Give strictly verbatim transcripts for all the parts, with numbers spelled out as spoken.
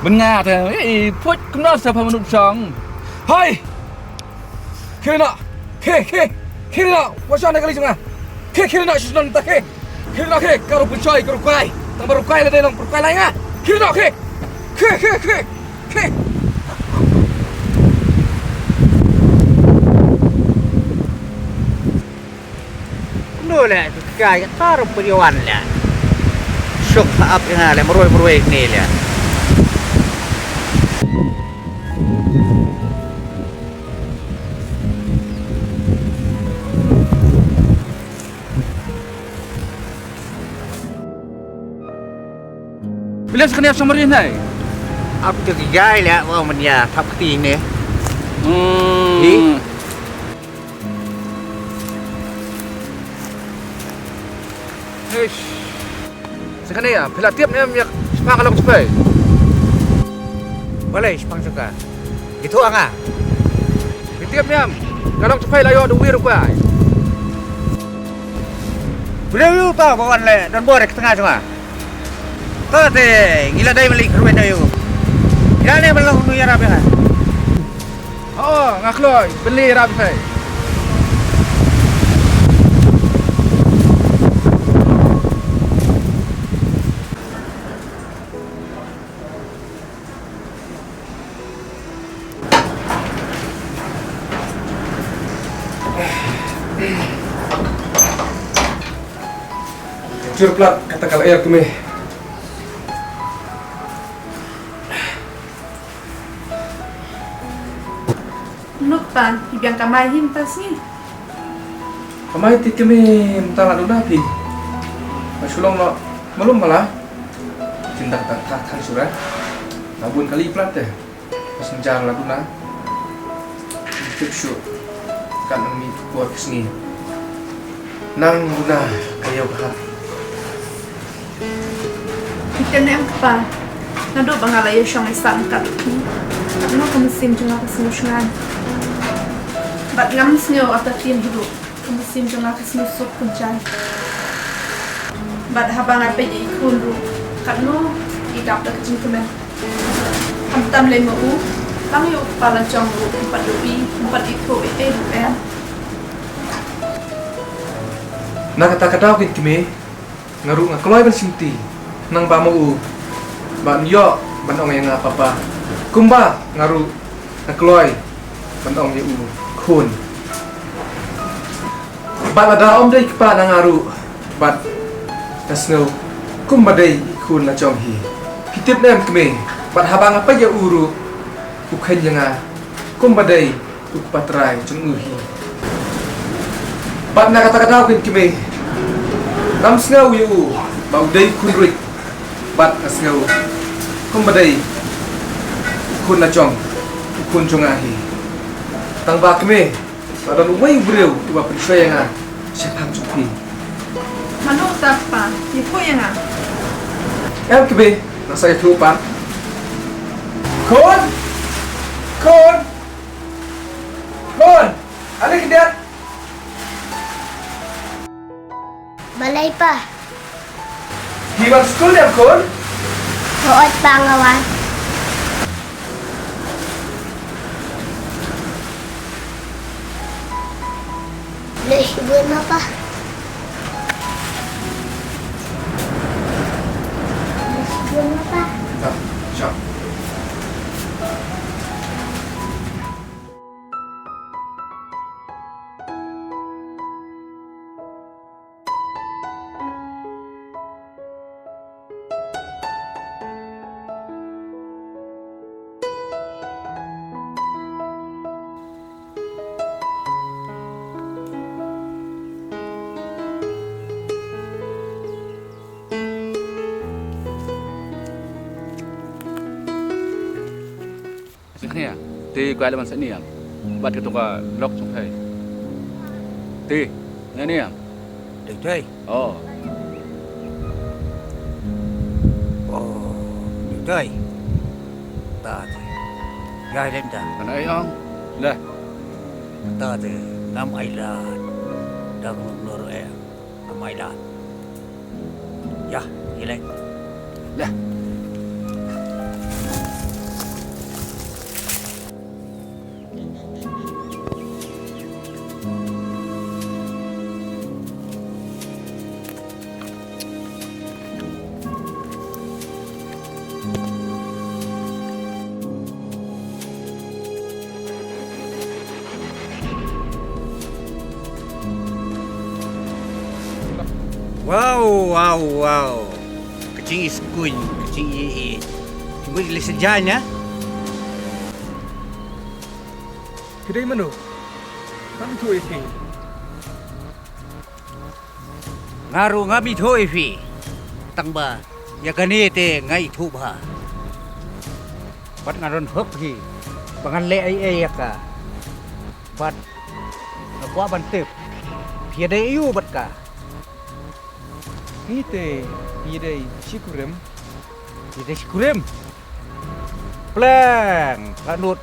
Ban nga te, eh, put kumno sa pha manut song. Hai! Khie noh! Khie, khie! Khie noh! Wa shon na kali jong nga. Khie, khie noh, shon ta khie. Khie noh khie, ka ruh pynshoi, ka ruh kai. Tang ba ruh kai la dei long, ruh kai la nga. Khie noh khie. Khie, khie, khie. Khie. Kumno leh, tu kai ka tar pyrwan leh. Shuk pha ap ïa nga leh, marwei marwei kane leh. Bila sa kane ap shong marwei ne? Ap tu ki gai leh, wa manya thap kti ne. Hmm. Hi. Eish. Sa kane ïa, phi la tip ne em ïa ka shipang ka long shipang. Balei shipang jong ka? Ki thuh ïa nga. Phi tip ne em, ka long shipang la ïoh da u wir u kai. Briew ïa uta ba wan leh don bor ïa ka tnga jong nga. To te ngi la dei ban leit kyrwit ïa u. Ngi la ne ban long nu ïarap ïa nga. Hooid, nga kloi ban leit ïarap ïa phi. Jur plat kata ka lyer kmie. Nuk pan, phi biang kamai hi mynta sngi? Kamai te kmie mynta la duna phi. Ba shu long noh malu mala. Tin dak dak thak than shu ra. La bun kali plat te. Passenger la duna. Tip shuh. Kan nang mih por ka sngi. Nang duna ka ïew ka hat. Ïa kane em kpa. Naduh ba nga la ïa shong ïa sah kat ki. Katno ka mynsiem jong nga ka sngewsyngan. Bad ngam sngew artatien hi ruh. Ka mynsiem jong nga ka sngewsuk pynjah. Bad haba nga peit ïa i khun ruh, katno i dap da ka jingkmen. Khamtam lei ma u, tang ïa u kpa la jong ruh, ym pat ïohi, ym pat ithuh ei ei ruh em. Na kata ka daw kin kmie, nga ruh nga kloi ban shimti, nang ba ma u, ban ïoh, ban ong ïa nga papa. Kumba, nga ruh, nga kloi, ban ong ïa u, khun. Bad lada ym dei kpa na nga ruh, bad, nga sngew, kumba dei, i khun la jong hi. Phi tip ne em kmie, bad haba nga peit ïa u ruh, u kheiñ ïa nga, kumba dei, u kpa trai jong u hi. Bad na kata ka daw kin kmie. Ngam sngew ïa u ba u dei khun ruh. Bad nga sngew kumba dei u khun la jong u khun jong nga hi. Tang ba kmie ba don uwei u briew uba pynshoi ïa nga shaphang jong phi. Mano uta kpa, ïathuh ïa nga. Em kmie, nang sa ïathuh pat. Khun! Khun! Khun! Ale khyndiat! Balei pa? Phi wan skul ne em khun? Hooid pa, nga wan. Leit shibun ma pa. Leit shibun ma pa. Ta, shah. Sngewbha te kwah leh ban sngewbha. Bad kato ka lok sngewbha. Te, ngan ïa. Dei dei. Oh. Oh, dei dei. Ta te. Gai lem ta. Kan ai ong. Lah. Ta te. Ngam ai lad. Ta ko nor eh. Amai da. Ïa, ïa leh. Dah. Wow, wow, wow. Ka jingïaskuiñ, ka jingïeit. Ki mut ki leh sha jaiñ, eh? Phi dei mano? Ngam ithuh ïa phi. Nga ruh ngam ithuh ïa phi. Tang ba ïa kane te nga ithuh bha. Bad nga don hok hi ba ngan leh ei ei ïa ka. Bad nga kwah ban tip, phi ïadei aiu bad ka? Ngi te ngi dei shi kurim. Ngi dei shi kurim. Pleng pha nud.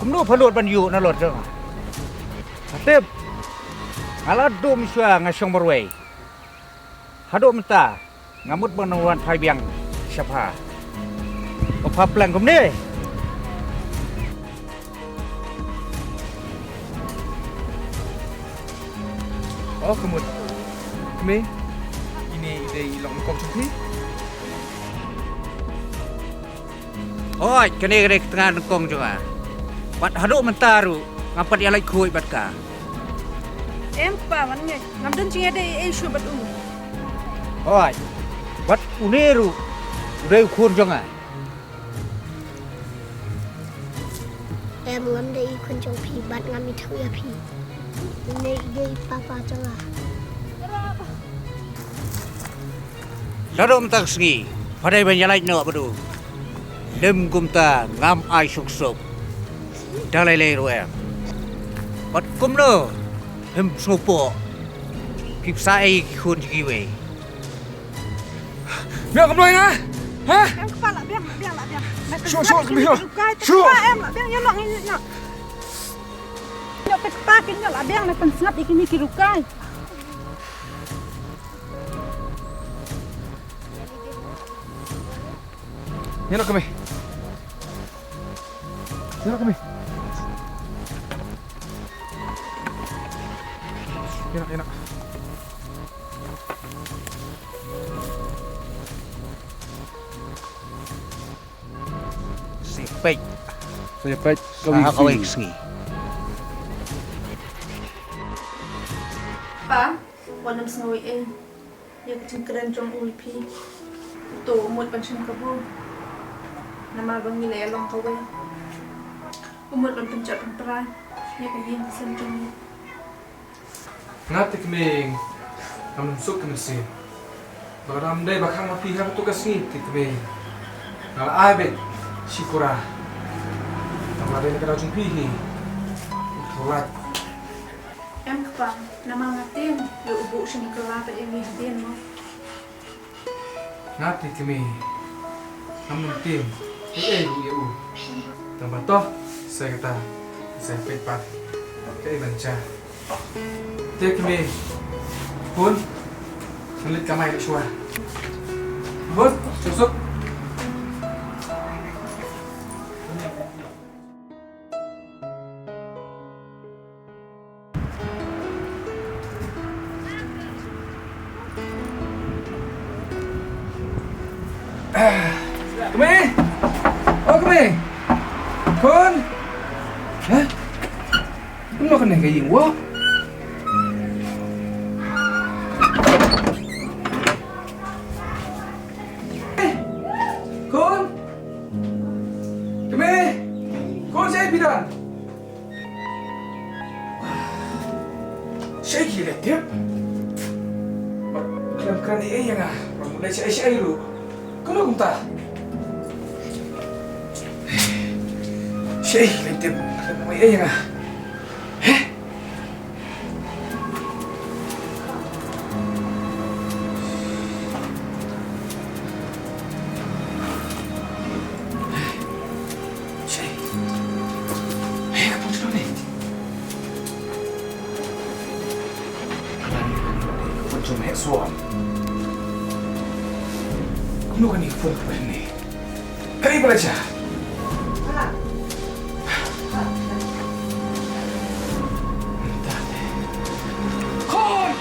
Kumno pha nud ban ïuh nalor jong nga? Pha tip, nga la dum shuwa nga shong marwei. Haduh mynta nga mut ban wan phai biang sha pha. Ba pha pleng kumne. O ka mut. Kmie, ine i dei i lok nyngkong jong phi? Hooid, kane ka dei ka tnga nyngkong jong nga. Bad haduh mynta ruh ngam pat ïalait khuid bad ka. Em kpa, wan ngeit, ngam don jingïadei ei ei shuh bad u. Hooid, bad une ruh u dei u khun jong nga. Em, ngam dei i khun jong phi bad ngam ithuh ïa phi. Une i dei i papa jong nga. Naduh mynta ka sngi pha dei ban ïalait noh bad u. Lym kumta ngam ai suk suk. Da lei lei ruh em. Bad kumno phim sngewpoh, phi bsa ei ki khun jong kiwei? Biang kumno ïa nga? Ha? Em kpa, lah biang, lah biang, lah biang. Shuh, shuh, kmie, shuh. Shuh. Em, lah biang, ïa noh, ïa noh. Ïa noh te kpa, kin ïa lah biang, na pynsngap ïa kine ki rukai. Ïa noh kmie. Ïa noh kmie. Ïa noh, ïa noh. Sa peit. Sa peit. Sa kawei ka sngi. Pa, wat nym sngew ei ei. Ïa ka jingkren jong u ïa phi. Uto u mut ban shim kabu. Namar ba ngi la ïalong kawei. U mut ban pynjot pynpra ïa ka ïing ka sem jong ngi. Nga te kmie, ngam suk ka mynsiem. Ba ka dang dei ba khang ma phi ha kato ka sngi te kmie. Nga la ai beit shi kura. Namar dei na ka daw jong phi hi. Tharai. Em kpa, namar nga tieng ïa u buh shynkrah bad ïa ngi hadien mo. Nga te kmie, ngam tieng ei ei ruh ïa u. Tang ba to, sa kata, sa peit pat. Kaei ban jia. Te kmie, bun, ngan leit kamai ruh shuwa. Bun, suk suk. Kmie! O kmie! Khun! Hah? Kumno kane ka ïing wah? Khun! Kmie! Khun, shaei phi don? Shaei ki la tip? Khlem kren ei ei ïa nga. Ba mut leit shaei shaei ruh. Kumno kumta? Shaei ki la tip? Khlem ong ei ei ïa nga. Heh? Shit. Hei, ka pun shuwa ni. Ka pun shuwa ni, heh, suan. Kumno kane ka pun ka pun ni? Kaei ba la jia? Khun!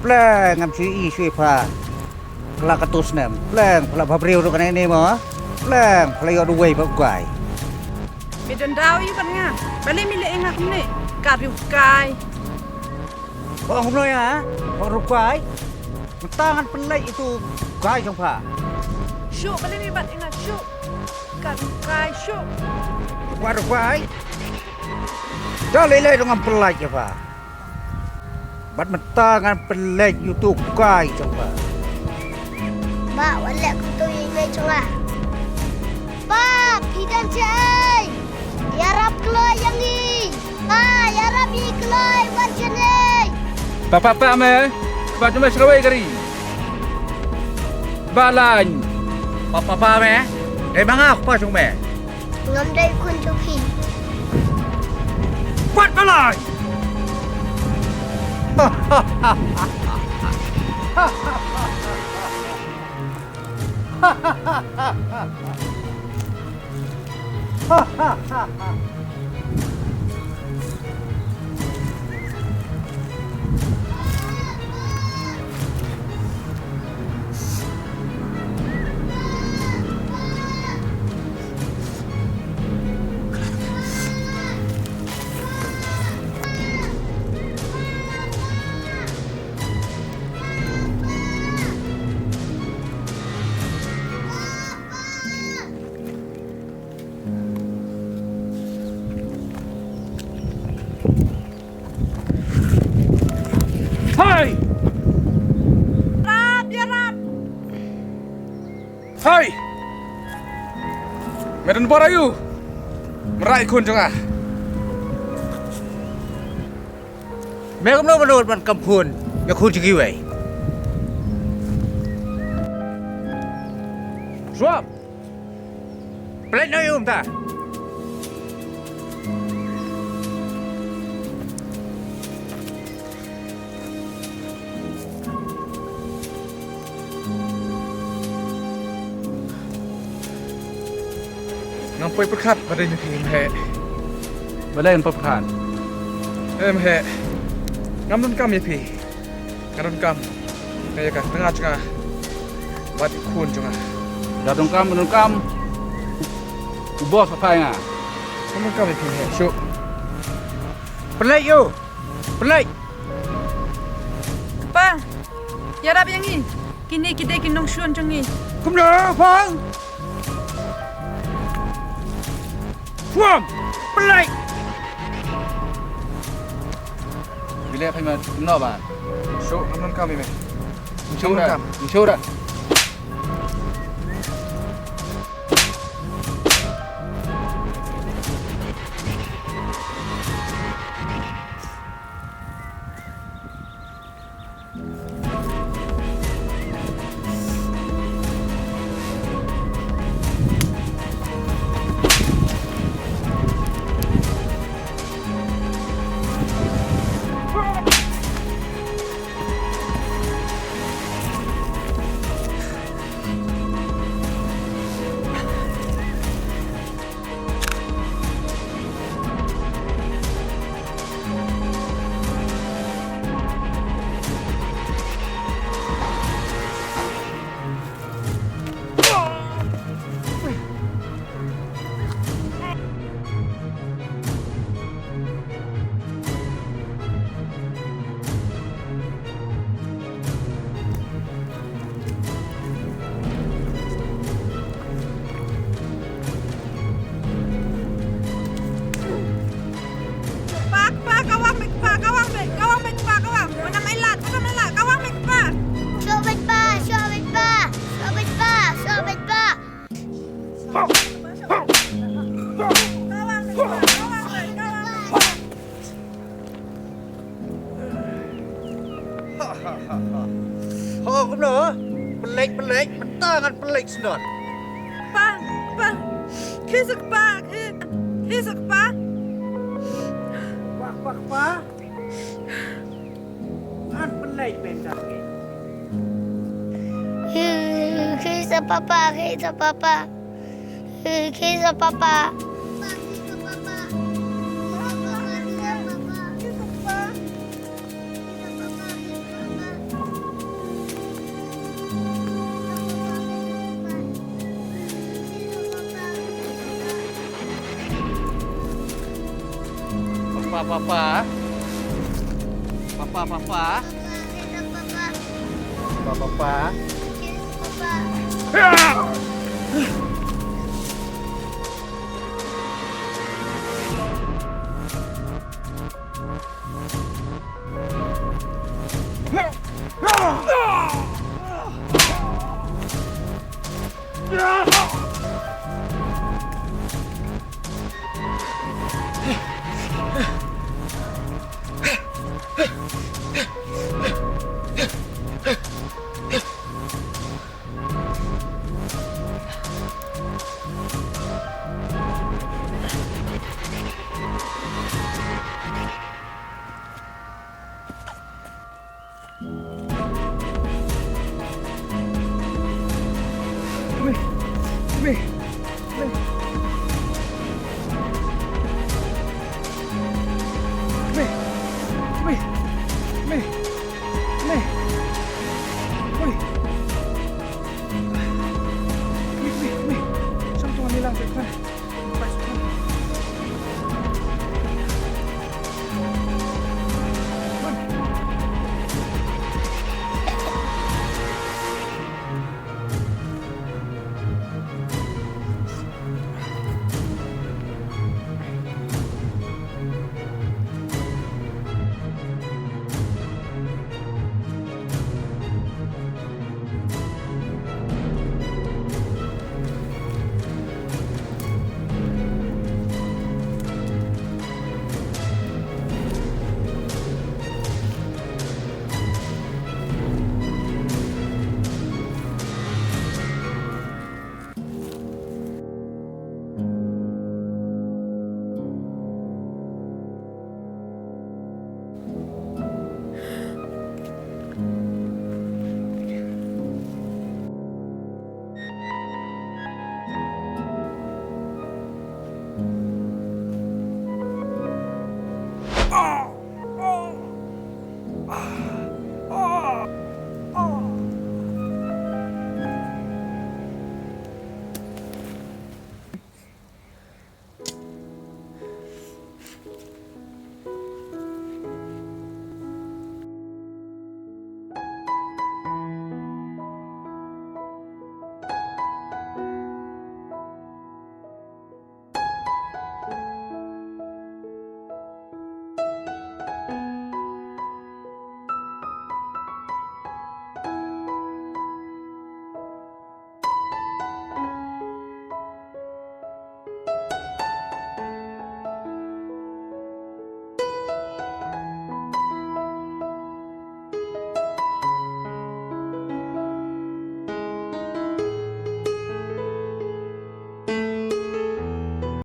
Pleng ngam shu ïohi shuh ïa pha. Ka la katto snem. Pleng pha la bhabriew ruh kane ne mo. Pleng pha la ïoh duwai bad u guy. Me don daw ïa bad nga. Balei me leh ïa nga kumne? Ka riewkai. Ba ong kumno ïa? Ba riewkai. Mynta ngan pynlait ïa utu u kai jong pha. Shuh, balei me bat ïa nga, shuh. Ka riewkai, shuh. Ba riewkai. Da lei lei ruh ngam pynlait ïa pha. Bad mynta ngan pynlait ïa utu u kai jong pha. Ba, wat leh kumto ïa i mei jong nga. Ba, phi don shaei? Ïarap kloi ïa ngi. Ba, ïarap ïa ngi kloi wan shane. Pa, pa, pa me. Ba, jong me sha kawei ka ri. Ba, lain. Pa, pa, pa me. Dei ma nga u kpa jong me. Ngam dei khun jong phi. Pat balai. Hai! Rap, ïarap! Hai! Me don bor aïu? Mrai khun jong nga. Me kumno ba nud ban kam khun ïa khun jong kiwei? Shuwa! Pynlait noh ïa u mynta. Ngam poi pyrkhat ba dei me phi, em heh. Balei ngam poi pyrkhat? Em heh. Ngam donkam ïa phi. Nga donkam. Nga ïa ka tnga jong nga bad i khun jong nga. Nga donkam, nga donkam. U boss ba phai nga. Nga donkam ïa phi, shuh. Pynlait ïa u. Pynlait. Pa, ïarap ïa ngi. Kine ki dei ki nongshun jong ngi. Kumno, Phong? Shuwa! Pynlait! Bilei phi ma kumno ba? Shuh, ngam donkam ïa me. Ngam donkam. Ngam donkam. Kpa, kpa, ka wang beit kpa, ka wang beit, ka wang beit kpa, ka wang. Wat nym ailad, wat nym ailad, ka wang beit kpa. Shuwa beit pa, shuwa beit pa, shuwa beit pa, shuwa beit pa. Ka wang beit kpa, ka wang beit, ka wang beit. Ha, ha, ha, ha. Ho, kumno? Pynlait, pynlait, mynta ngan pynlait sngewdon. Kpa, kpa. Khie sa kpa, khie. Khie sa kpa. Kpa, kpa, kpa. Ngan pynlait mynta khie. Khie sa papa, khie sa papa. Khie sa papa. Papa. Papa, papa. Papa, papa. Papa, papa.